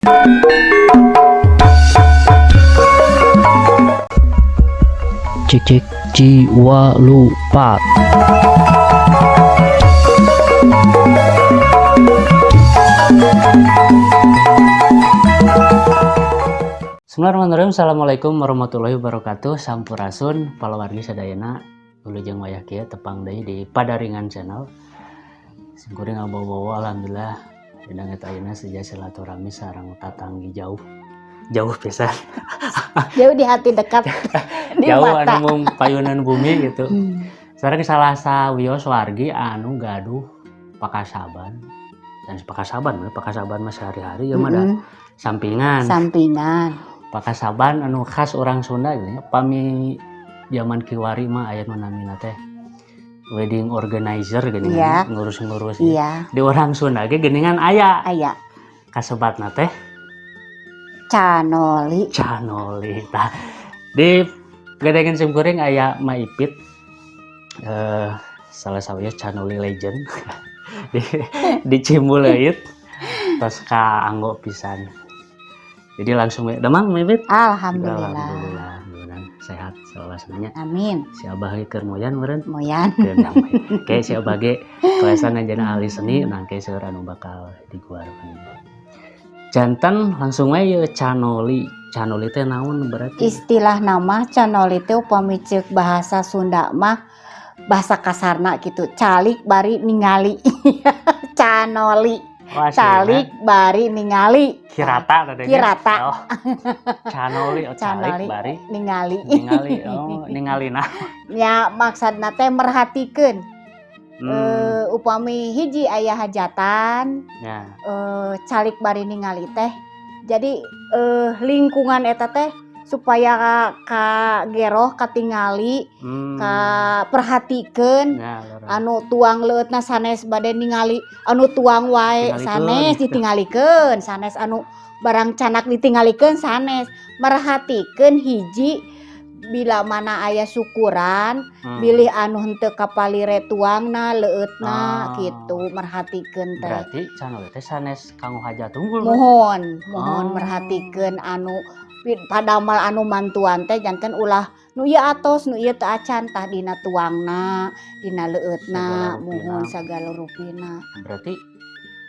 Cik cik jiwa lupa. Bismillahirrahmanirrahim. Assalamualaikum warahmatullahi wabarakatuh. Sampurasun palawargi sadayana, wilujeng wayah kieu tepang deui di Padaringan Channel. Simkuring ngabawa-bawa, alhamdulillah danget ayeuna seja silaturahmi sareng tatanggi jauh. Jauh pisan. Jauh di hati, dekat di jauh mata. Anu mung payunan bumi gitu. Sekarang salah sawios wargi anu gaduh pakasaban dan pakasaban, pakasaban mah sehari-hari ya mah da sampingan. Sampingan. Pakasaban anu khas orang Sunda gitu ya. Pami zaman kiwari mah aya nu namina teh wedding organizer gini, ngurus-ngurus gitu. Di orang Sunda ge geuningan aya Aya. Kasebatna teh Canoli. Canoli. Tah, di gedengan simkuring aya Ma Ipit, salah sawios Canoli legend di Cimbuleuit, tos kaanggo pisan. Jadi langsung we, damang, Ma Ipit? Alhamdulillah. Alhamdulillah, mudah sehat selawasnya. Amin. Si Abah ge keur moyan meureun. Moyan. Keur damai. Kayak si Abah ge kalesan anjeunna ahli seni, nangke seueur anu bakal diguar. Janten langsung we ye Canoli. Canoli teh naon berarti? Istilah nama canoli teh upami ceuk bahasa Sunda mah, bahasa kasarna gitu, calik bari ningali. Canoli. Oh, aslina. Calik bari ningali. Kirata tadi. Kirata. Oh. Canoli, oh, calik Canoli. Bari ningali. Ningali. Oh, ningali nah. Ya, maksudna teh merhatikeun. Upami hiji aya hajatan, calik bari ningali teh jadi lingkungan eta teh supaya ka geroh katingali, ka perhatikeun. Ya, leres. Anu tuang leueutna sanes bade ningali anu tuang wae. Tingalikeun. Sanes ditingalikeun, sanes anu barang canak ditingalikeun, sanes merhatikeun hiji bila mana aya syukuran, bilih anu henteu kapalire tuangna, leueutna, gitu merhatikeun teh. Berarti canoli teh sanes kanggo hajat tunggul, berarti? Muhun, muhun. Merhatikeun anu padamal anu mantuan teh janten ulah nu ieu atos, nu ieu teu acan, tah dina tuangna, dina leueutna. Sagala rupina. Muhun, sagala rupina. Berarti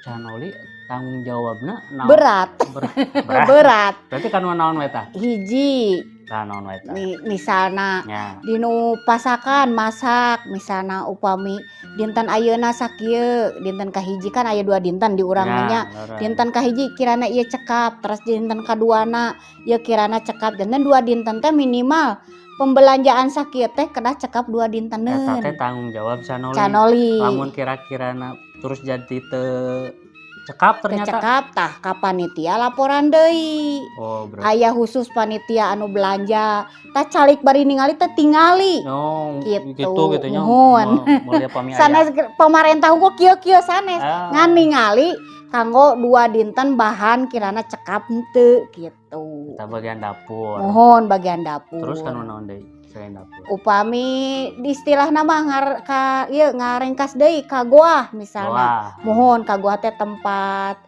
canoli tanggung jawabna naon? Berat. Berat. Berat. Berarti kan naon we tah? Hiji, Tah, naon we tah? Misalna dinu pasakan masak, misalna upami dinten ayeuna sakieu, dinten kahiji kan aya dua dinten di urang mah nya. Leres. Dinten kahiji kirana ieu cekap, terus dinten kaduana ieu kirana cekap, janten dua dinten teh minimal pembelanjaan sakieu teh kedah cekap dua Eta dinteneun. Teh tanggung jawab canoli. Canoli. Lamun kira-kirana terus jadi teu cekap Teu ternyata. cekap, tah ka panitia laporan deui. Oh, berarti. Aya khusus panitia anu belanja. Tah, calik bari ningali teh tingali. Oh, gitu. Gitu gitu nya. Muhun. Mulia pami aya. Sanes pamarentah unggul kieu-kieu, sanes. Ah. Ngan ningali kanggo dua dinten bahan kirana cekap henteu gitu. Eta bagian dapur. Muhun, bagian dapur. Terus kan naon deui selain dapur? Upami di istilahna mah ngar ka ieu ngaringkas deui ka goah misalna. Wah. Muhun, ka goah teh tempat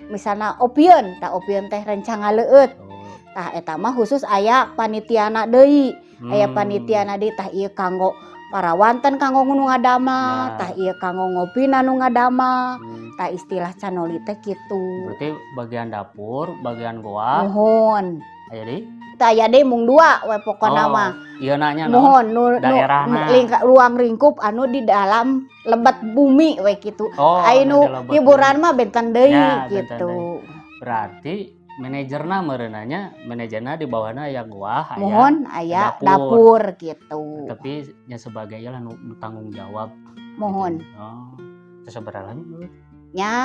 misalna opieun, tah opieun teh rencang leueut. Oh. Tah, eta mah khusus aya panitiana deui. Aya panitiana deui, tah ieu kanggo parawanten, kanggo nu ngadamel, tah ieu kanggo ngopina nu ngadamel. Tah, istilah canoli teh kitu. Berarti bagian dapur, bagian goah, Muhun. aya deui? Teu aya deui, mung dua we pokona Oh, mah. ieu nanya naon? Muhun, nu Daerahna. Ruang lingkup anu di dalam lebet bumi we kitu. Oh, Aya nu di lebet hiburan bumi. Mah benten deui Ya, benten gitu. Deui. Berarti manajerna meureunna nya, manajerna di bawahna aya goah, aya Muhun, aya dapur. Dapur gitu. Tapi nya sebagai ieu lah nu tanggung jawab Muhun. gitu. Oh. Terus sabaraha lami? Nya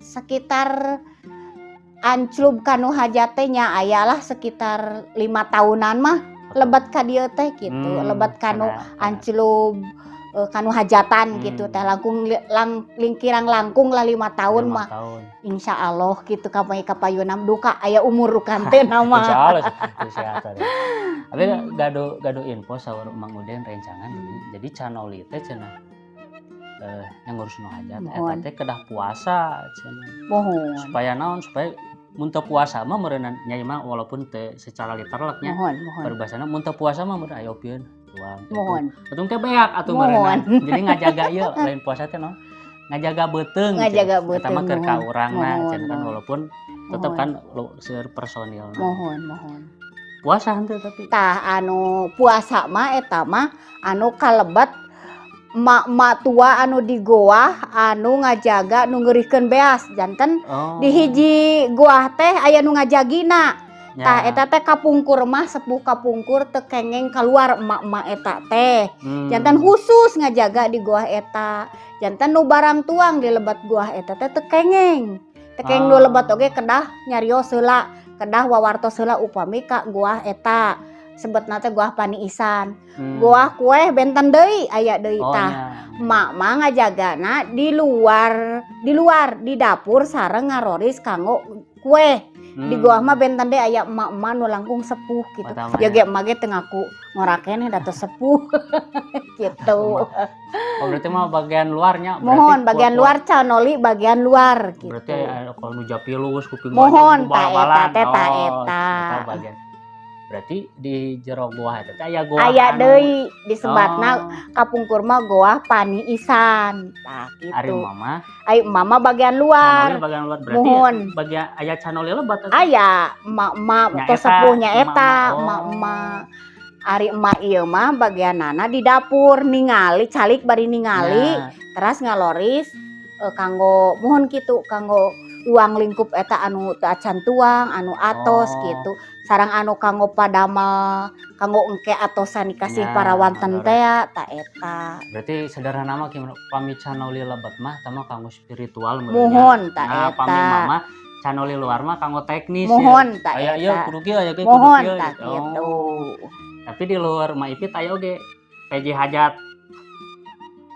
sekitar anclub kanu hajat teh nya aya lah sekitar 5 tahunan mah lebet ka dieu teh gitu, lebet kanu anclub kanu hajatan gitu teh langkung lang, lingkirang langkung lah 5 tahun 5 mah. Tahun. Insya Allah gitu kamari kapayunam duka aya umur rukan teh nama. Insya Allah kesehatan. Tapi gaduh gaduh info saur Mang Uden rencangan gini. Jadi canoli teh cenah yang ngurus nu hajat eta Muhun. Teh kedah puasa cenah. Muhun. Supaya naon? Supaya Mun teu puasa mah meureunna nya mah, walaupun teu secara literal nya. Muhun, muhun. Paribasana mun teu puasa mah meureun aya opieun tuang. Muhun. Atuh ke beak atuh meureunna. Jadi ngajaga ieu lain puasa teh naon? Ngajaga beuteung. Ngajaga Eta mah keur beuteung, ka muhun. urangna Muhun, cenah kan muhun. Walaupun tetep kan seueur personilna. Muhun, muhun. Puasa henteu tapi? Tah, anu puasa mah eta mah anu kalebet emak-emak tua anu di goah anu ngajaga nu ngeurihkeun beas, janten di hiji goah teh aya nu ngajagina. Tah, eta teh kapungkur mah sepuh kapungkur teu kengeng keluar emak-emak eta teh. Janten khusus ngajaga di goah eta. Janten nu barang tuang di lebet goah eta teh teu kengeng. Teu kengeng nu lebet oge kedah nyarios heula, kedah wawartos heula upami ka goah eta. Sebetna teh Goah Paniisan. Goah Kueh benten deui, aya deui tah. Emak mah ngajagana di luar di dapur sareng ngaroris kanggo kue. Di goah mah benten deui aya emak-emak nu langkung sepuh gitu. Pertama Ya ya. ge emak ge teu ngaku ngora keneh da teu sepuh gitu. Oh, berarti mah bagian luarnya berarti Muhun, bagian luar, canoli bagian luar gitu. Berarti aya kalau nu japilus kuping Muhun, wajah, ta eta bal-balan. Teh ta Oh, eta. Eta bagian. Berarti di jero goah eta teh aya goah Aya anu deui disebatna kapungkur mah Goah Paniisan. Tah Ari gitu. mama Ai mama bagian luar. Canoli bagian luar berarti Muhun. Bagian aya canoli lebat atuh. Aya emak-emak Nya atau eta, sepuhnya eta emak-emak. Oh. Emak-emak. Ari emak ieu mah bagianana di dapur ningali calik bari ningali teras ngaloris kanggo muhun kitu, kanggo ruang lingkup eta anu teu acan tuang, anu atos gitu. Sareng anu kanggo padamel, kanggo engke atosan dikasih para wanten leres. Tea ta eta. Berarti sederhana mah kieu, pami canoli lebet mah tah mah kanggo spiritual meureun nya. Muhun ta Nah, pami eta. Mama canoli luar mah kanggo teknis ya. Muhun ta Aya ieu eta. Kudu kieu, aya kieu kudu Muhun kieu ta gitu. Gitu. Oh. Tapi di luar Ma Ipit aya oge PJ hajat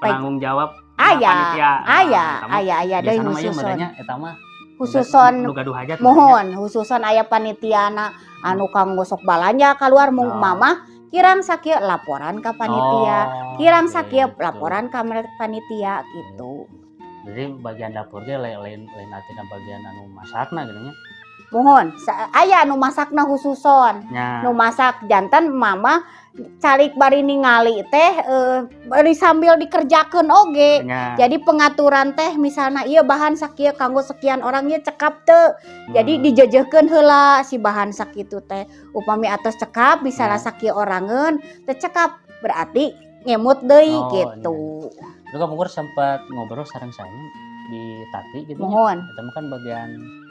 penanggung jawab Aya, panitia. Nah, aya, eta mah aya, aya deui biasana mah ieu khususon. meureun nya eta mah Khususon nu gaduh hajat. Muhun, khususon aya panitiana anu kanggo sok balanja keluar mung mama kirang sakieu laporan ka panitia. Kirang sakieu laporan ka panitia gitu. Jadi bagian dapur ge lain lain lain artina bagian anu masakna gitu nya. Muhun, aya nu masakna khususon. Nu masak janten mama calik bari ningali teh bari sambil dikerjakeun oge. Jadi pengaturan teh misalnya ieu bahan sakieu kanggo sekian orang ieu cekap teu. Jadi dijejehkeun heula si bahan sakitu teh. Upami atos cekap misalnya sakieu orangeun teu cekap berarti ngemut deui gitu. Lu kapungkur sempat ngobrol sareng saya di Tati gitu nya. Muhun. Eta mah kan bagian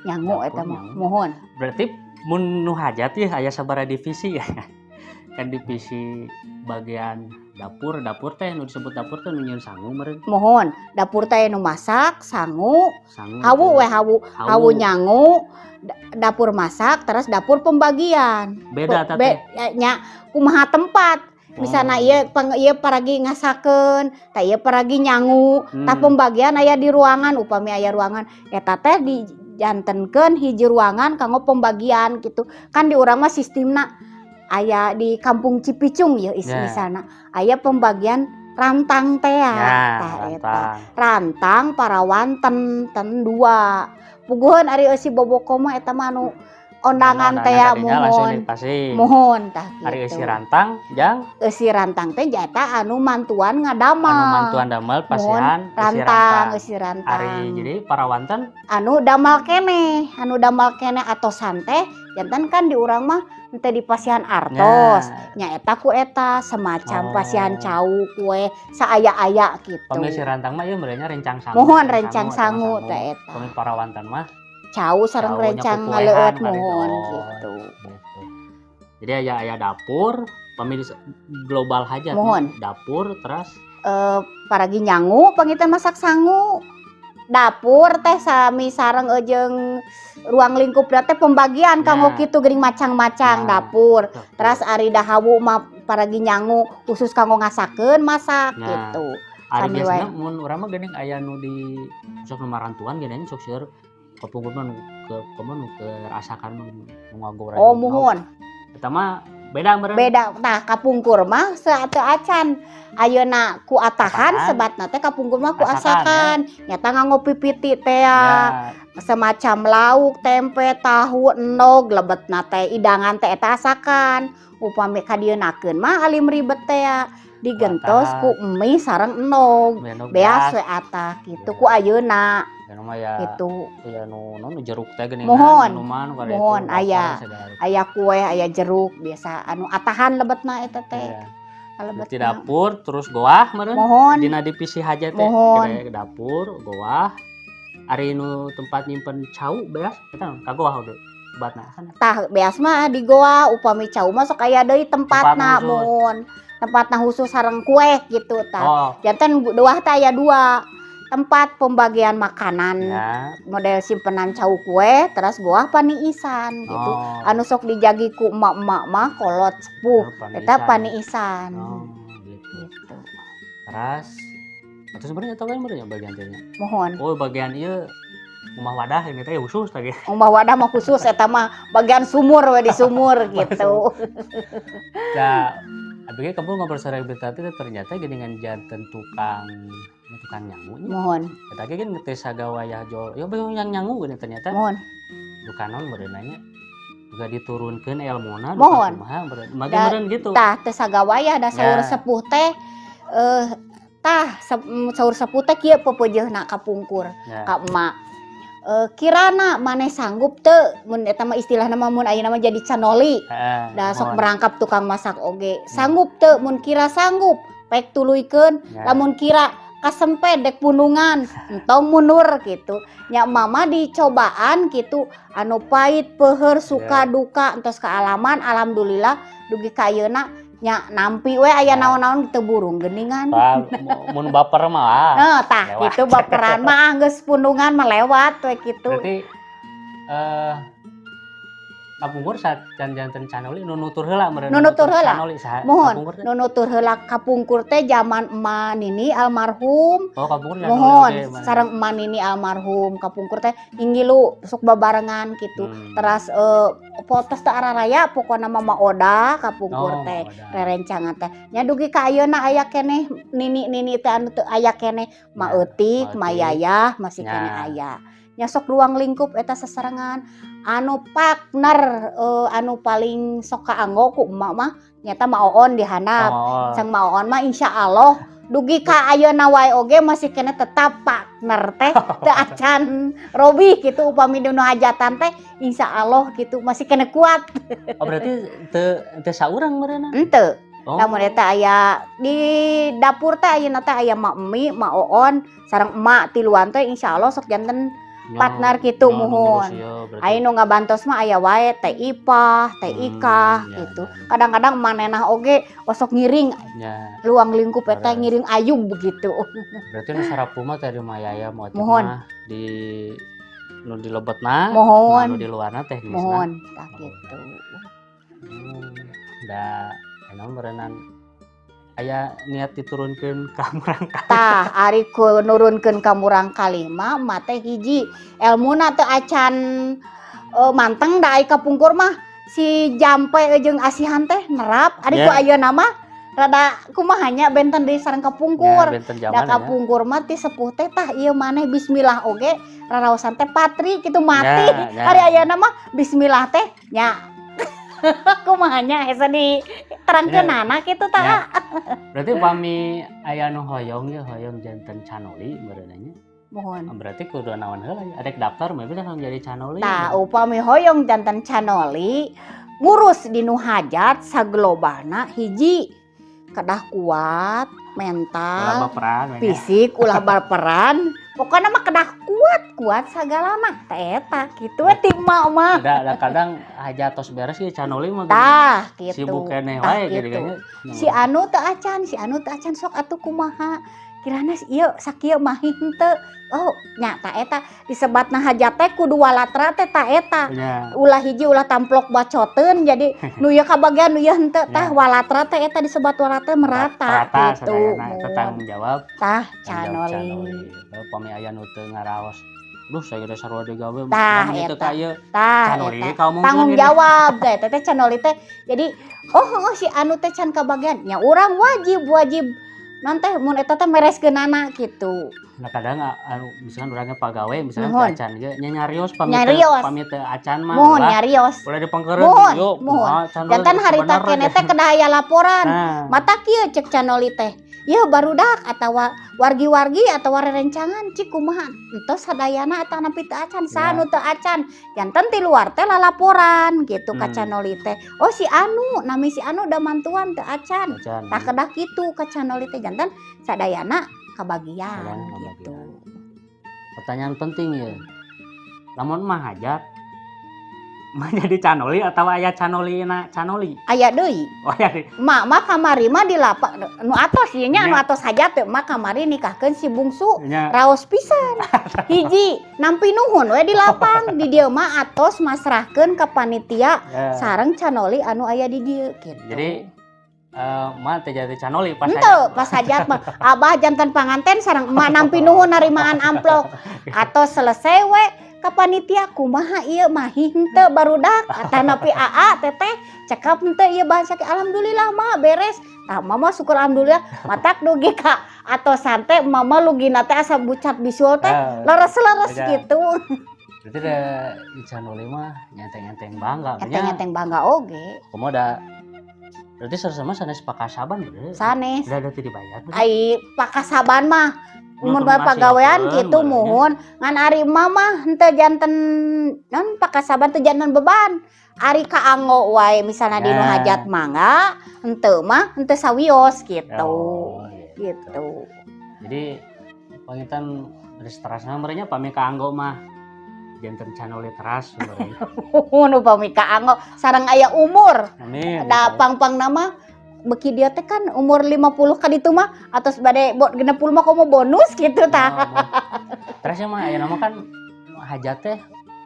nyangu dapur, eta mah. Nyangu. Muhun. Berarti mun nu hajat ya aya sabaraha divisi ya. Kan divisi bagian dapur, dapur teh nu disebut dapur teh nu nyieun sangu meureun. Muhun, dapur teh nu masak, sangu, Sangu. Hawu we hawu, Hawu. Hawu nyangu, dapur masak, terus dapur pembagian. Beda ta teh. Ya, nya kumaha tempat. Misalnya ieu ieu paragi ngasakeun, tah ieu paragi nyangu, tah pembagian aya di ruangan, upami aya ruangan eta teh dijantenkeun hiji ruangan kanggo pembagian gitu. Kan di urang mah sistemna aya di kampung Cipicung ya misalna aya pembagian rantang teh ya. Tah eta. Rantang. Rantang para wanten ten dua. Puguheun ari eusi boboko mah eta mah anu ondangan teh ya, kadinya langsung muhun. Dipasih. Muhun tah Ari gitu. Eusi rantang jang Eusi rantang teh jata anu mantuan ngadamel. Anu mantuan damel pasihan eusi rantang, rantang. Eusi rantang. Ari jadi para wanten anu damal keneh, anu damal keneh atosan teh janten kan di urang mah henteu di pasihan artos. Nya eta ku eta semacam pasihan cau kue saaya-aya gitu. Pami si rantang mah ieu meureun nya rencang sangu. Muhun, rencang sangu sangu eta mah teh eta. Pami para wanten mah Cau sareng caunya rencang kukuehan ngaleueut kali. muhun Oh, gitu. gitu. Jadi aya aya dapur, pami global hajat nya. Muhun. Dapur terus Paragi nyangu pangitan masak sangu. Dapur teh sami sareng jeung ruang lingkup teh pembagian kanggo kitu geuning macang-macang dapur. Terus ari dahawu mah paragi nyangu khusus kanggo ngasakeun masak gitu. Ari Sami biasana wae. Mun urang mah geuning aya nu di sok nu marantuan geuning sok seueur kapungkur mah nu ke komo nu keur asakan mah nu ngagoreng. Oh, muhun. Eta mah Beda meureun. Beda tah, kapungkur mah teu acan ayeuna ku atahan. Atahan. Sebatna teh kapungkur mah ku Asakan, asakan, nyata nganggo pipiti teh ya. Semacam lauk, tempe, tahu, endog lebetna teh, idangan teh eta asakan. Upami kadieunakeun mah alim ribet teh ya, digentos Atahan. Ku mie sareng endog. Endog. Beas we atah gitu ku ayeuna. Ya mah ya. Gitu. Ya nu nu jeruk teh geuningan. Mohon. Minuman kada. Mohon, itu, aya. apa, segala rupa. Aya kue, aya jeruk biasa anu atahan lebetna eta teh. Lebetna. Di dapur terus goah meureun. Mohon. Dina divisi hajat teh. Mohon. Ke dapur, goah. Ari nu tempat nyimpen cau beas eta ka goah oge. Batna kan. Tah, beas mah di goa, upami cau mah sok aya deui tempatna. Tempatna khusus. Mun tempatna khusus sareng kue gitu tah. Oh, Janten doah teh aya dua tempat pembagian makanan, model simpenan cau kue, terus goah paniisan gitu. Oh. Anu sok dijagi ku emak-emak mah kolot sepuh Oh, eta paniisan. paniisan. Oh, gitu. Gitu. Terus atau sebenarnya eta lain meureun ya bagian teh nya. Mohon. Oh, bagian ieu rumah wadah ini teh khusus lagi. Rumah wadah mah khusus, eta mah bagian sumur we, di sumur gitu. Ya, abdi kamu ngobrol sareng berita teh ternyata geuningan janten tukang tukang nyangu nya. Mohon. Eta ge kan teh sagawayah jol. Ya bingung yang nyangu geuning ternyata Mohon. Bukan non meureun nya juga diturunkeun elmuna. Mohon. Kumaha meureun. Mage meureun gitu. Tah, teu sagawayah da saur sepuh teh tah saur sepuh teh kieu pepeujeuhna kapungkur ka emak. Kirana maneh sanggup teu mun eta mah istilahna mah mun ayeuna mah jadi canoli. Da sok merangkap tukang masak oge. Sanggup teu? Mun kira sanggup, pek tuluykeun. Lamun kira kasempet dek pundungan, entong mundur gitu. Nya mama dicobaan gitu, anu pahit peuheur, suka duka entos kaalaman, alhamdulillah dugi ka ayeuna nya nampi we aya naon-naon teu burung geuningan. Wah, mun baper mah ah. Nah, tah lewat. Gitu baperan mah geus pundungan mah lewat we gitu. Berarti kapungkur saat janten canoli nu nutur heula meureun. Nu nutur heula. Canoli saha? Mohon. Kapungkur teh? Nu nutur heula kapungkur teh zaman emak nini almarhum. Oh, kapungkur canoli Mohon, oge, mana? Sareng emak nini almarhum kapungkur teh ngilu sok babarengan gitu. Teras potos teh araraya pokona Mama Oda kapungkur Oh, teh. Mama Oda. Rerencangan teh. Nya dugi ka ayeuna aya keneh nini-nini teh anu teu aya keneh, Ma Eutik, Ma Ma Eutik. Yayah masih keneh aya. Nya sok ruang lingkup eta seserengan. Anu partner anu paling sok kaanggo ku emak mah nyata Ma Oon di handap. Oh. Sang Ma Oon mah insya Allah dugi ka ayeuna wae oge masih keneh tetap partner teh teu acan robih gitu, upami nu hajatan teh insya Allah gitu masih keneh kuat. Oh, berarti teu teu saurang meureunna. Henteu. Oh. Lamun eta aya di dapur teh ayeuna teh aya Mak Emi, Ma Oon, sareng emak tiluan teh insya Allah sok janten partner gitu, Nya, nu muhun. ngurus ieu berarti. Aya nu ngabantos mah aya wae Teh Ipah, Teh Ikah gitu. Kadang-kadang manenah oge osok ngiring ruang lingkup eta ngiring ayub begitu. Berarti nu sarapuh mah teh di Mayaya mau Mohon. Mah di nu di lebetna, Mohon. nu di luarna teknisna. Mohon tah gitu. Da emang meureunan aya niat diturunkeun ka murangkalih. Tah, ari ku nurunkeun ka murangkalih mah emak teh hiji elmuna teu acan manteng, da ai kapungkur mah si jampe jeung asihan teh nerap, ari ku ayeuna mah rada kumaha nya, benten deui sareng kapungkur. Ya, benten Da zaman ya. kapungkur mah ti sepuh teh tah ieu maneh bismillah oge raraosan teh patri kitu mati. Ya, ya. Ari ayeuna mah bismillah teh nya kumaha nya, hese diterangkeunana kitu tah. Ya. Berarti upami aya nu hoyong ya, hoyong janten canoli meureun nya. Mohon. Berarti kudu naon heula ya? Arek daftar mah bisa langsung jadi canoli. Tah, upami hoyong janten canoli ngurus di nu hajat saglobalna, hiji kedah kuat Ulah mental, baperan we nya. Fisik ulah baperan, pokoknya mah kedah kuat kuat sagalana teh eta kitu we ti emak mah. Da kadang hajat tos beres ya canoli mah Tah gitu. sibuk keneh Tah, wae gitu gitu. kan. Si anu teu acan, si anu teu acan, sok atuh kumaha kirana ieu sakieu mah henteu. Oh nya ta eta disebatna hajat teh kudu walatra teh ta eta. Ulah hiji ulah tamplok bacoteun, jadi nu ieu kabagian nu ieu henteu. Tah, walatra teh eta disebat walatra merata Rata gitu. Sadayana eta tanggung jawab. Tah. Tanggung jawab Canoli. Pami aya nu teu ngaraos. Duh, saya geus sarua digawe. Tah, mun itu eta. Ka ieu Tah, canoli eta. kaomongkeun Tanggung gini. Jawab teh eta teh canoli teh. Jadi oh heuh si anu teh can kabagian nya, urang wajib wajib non teh mun eta teh mereskeunana gitu. Nah, kadang anu misalkan orangnya pagawe misalkan Muhun. teu acan ge nya nyarios pamit Nyarios. Pamit teu acan mah Muhun, ulah nyarios. Ulah dipengkeureun Muhun, yuk muhun. kumaha canoli Jantan harita bener keneh aja. Teh kedah aya laporan. Nah, mata kieu cek canoli teh, ieu barudak atawa wargi-wargi atawa rerencangan, cik kumaha entos sadayana atanapi teu acan, saha nu teu acan. Janten ti luar teh lalaporan gitu ka canoli teh, oh si anu nami si anu da mantuan teu acan. Acan. Tah, kedah kitu ka canoli teh, janten sadayana kabagian. Sadayana gitu. Pertanyaan penting ya, lamun mah hajat mah jadi canoli atau aya canoli na canoli? Aya deui. Oh ya di Mak mah kamari mah di lapak nu atos ieu nya, anu Nya. Atos hajat teh mah kamari nikahkeun si bungsu. Nya. Raos pisan, hiji nampi nuhun we di lapang di dieu mah, atos masrahkeun ka panitia Ya. sareng canoli anu aya di dieu gitu. Jadi mah teh jadi canoli pas Henteu, hajat. Pas hajat mah abah janten panganten sareng emak nampi nuhun narimaan amplop, atau selesai we ka panitia, kumaha ieu mah, henteu barudak atanapi aa teteh cekap henteu ieu bahasa ke, alhamdulillah mah beres. Tah, mama syukur alhamdulillah, matak dugi ka atau santai mama lugina teh asa bucat bisul teh leres-leres Beda. Gitu. Berarti da di canoli mah nyenteng-nyenteng bangga nya. Enteng-enteng bangga oge. Komo da berarti sama sanes pakasaban berarti. Sanes. Da da teu dibayar berarti. Ai pakasaban mah Nu mun teu bae pagawean ngasihkeun gitu. Meureun nya. Muhun, ngan ari mama henteu janten non pakasaban, teu janten beban. Ari kaanggo wae misalnya di nu Ya. hajat mangga, henteu mah henteu sawios gitu. Oh, gitu. Gitu. Jadi panginten geus terasna meureun nya, pami kaanggo mah janten canoli teras meureun. Nu upami kaanggo sareng aya umur. Amin. Da pang-pang nama beki dia teh kan umur 50 ka ditu mah atos bade 60 mah komo bonus gitu tah. Oh, terus mah aya nama kan hajat teh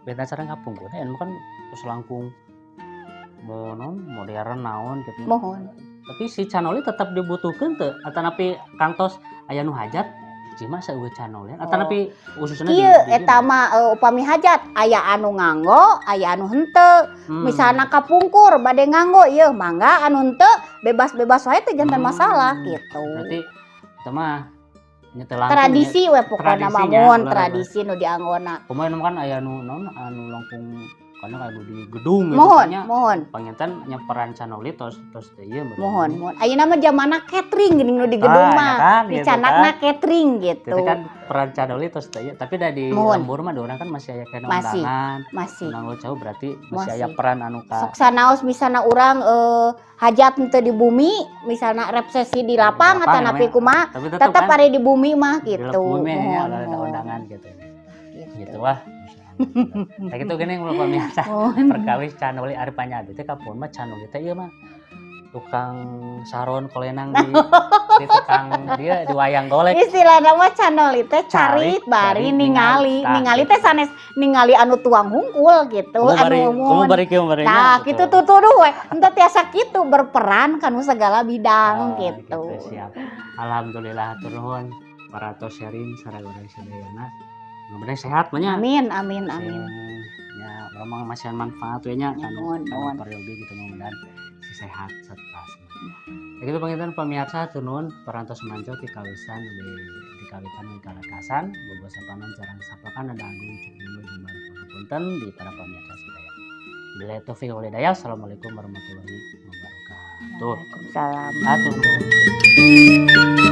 beda sareng kapungkur, aya kan terus langkung mau non modern naon gitu. Muhun. Tapi si canoli tetap dibutuhkan teu atanapi kantos aya nu hajat cima saueuh canoli atanapi khususna di Kieu di eta mah upami hajat aya anu nganggo, aya anu henteu. Misalna kapungkur bade nganggo ieu mangga, anu henteu bebas-bebas wae, teu janten masalah gitu. Berarti itu mah nya teu langkung. Tradisi we pokona mah. Tradisinya, Mun bener, tradisi nu dianggona. Kumaha nu kan aya nu non anu langkung karena anu di gedung gitu Muhun, nya. Muhun. Panginten nya peran canoli tos tos teu ieu meureun. Muhun, muhun. Ayeuna mah zamanna catering geuning nu di gedung Ah, ya mah. kan, gitu Dicanakna kan. catering gitu. Jadi kan peran canoli tos teu ieu, tapi da di Muhun. Lembur mah orang kan masih aya kena Masih. undangan. Masih. Undangan jauh berarti masih aya Masih. Peran anu ka Sok sanaos misalna urang hajat henteu di bumi, misalna resepsi di lapang lapang, atau napi namanya. kumaha, Tapi tetep tetep kan ada di bumi mah di gitu. bumi ya, Muhun, ada muhun. Undangan gitu. Gitu. Gitu wah. Nah gitu gini ulah pemirsa. Muhun. Perkawis canoli, ari panyabi teh kapun mah canoli teh ieu mah tukang saron kolenang di tukang dia di wayang golek. Istilahna mah canoli teh Carik, carit bari bari ningali, ningali. Ningali teh sanes ningali anu tuang hungkul gitu, Kumaha bari anu kumaha mun. Bari kieu bari nya, Nah, gitu tutuduh we. Henteu tiasa kitu berperan kanu segala bidang Ah, gitu. Siap. Alhamdulillah, hatur nuhun parantos sharing sareng urang sadayana. Mudah-mudahan sehat mah nya. Amin, amin, amin. Sing, ya urang mah masihan manfaat we nya Ya, kanu muhun, kanu muhun. peryogi gitu, mudah-mudahan si sehat serta. Ya gitu panginten pemirsa, hatur nuhun parantos manco ti kawisan di kawitan di kalekasan bobo sapanon carang sapakan ada agung cuk jembar pangapunten di para pemirsa sadaya. Bila taufik wal hidayah. Assalamualaikum warahmatullahi wabarakatuh. Waalaikumsalam. Hatur nuhun.